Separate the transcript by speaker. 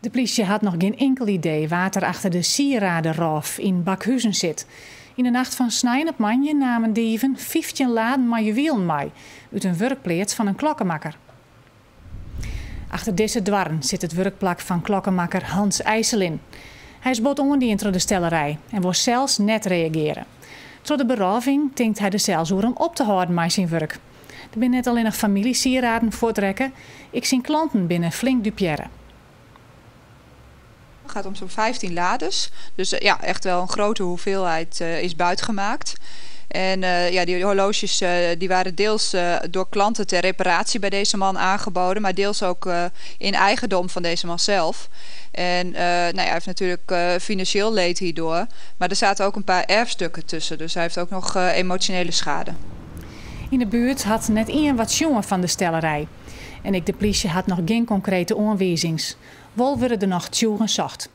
Speaker 1: De plysje hat noch gjin inkel idee wa't der achter de sieraderôf yn Bakhuzen sit. Yn de nacht fan snein op moandei namen dieven 15 laden mei juwielen mei út in wurkpleats fan in klokkemakker. Achter dizze doarren sit it wurkplak fan klokkemakker Hans IJsselin. Hy is bot oandien troch de stellerij en wol sels net reagearje. Troch de berôving tinkt hy der sels oer om op te hâlden mei syn wurk. Der binne net allinnich famyljesieraden fuortrekke, ek syn klanten binne flink dupearre.
Speaker 2: Het gaat om zo'n 15 lades. Dus ja, echt wel een grote hoeveelheid is buitgemaakt. En ja, die horloges die waren deels door klanten ter reparatie bij deze man aangeboden, maar deels ook in eigendom van deze man zelf. En nou ja, hij heeft natuurlijk financieel leed hierdoor, maar er zaten ook een paar erfstukken tussen, dus hij heeft ook nog emotionele schade.
Speaker 1: Yn de buert hat net ien wat sjoen fan de stellerij. En ek de plysje hat noch gjin konkrete oanwizings. Wol wurde der noch tsjûgen socht.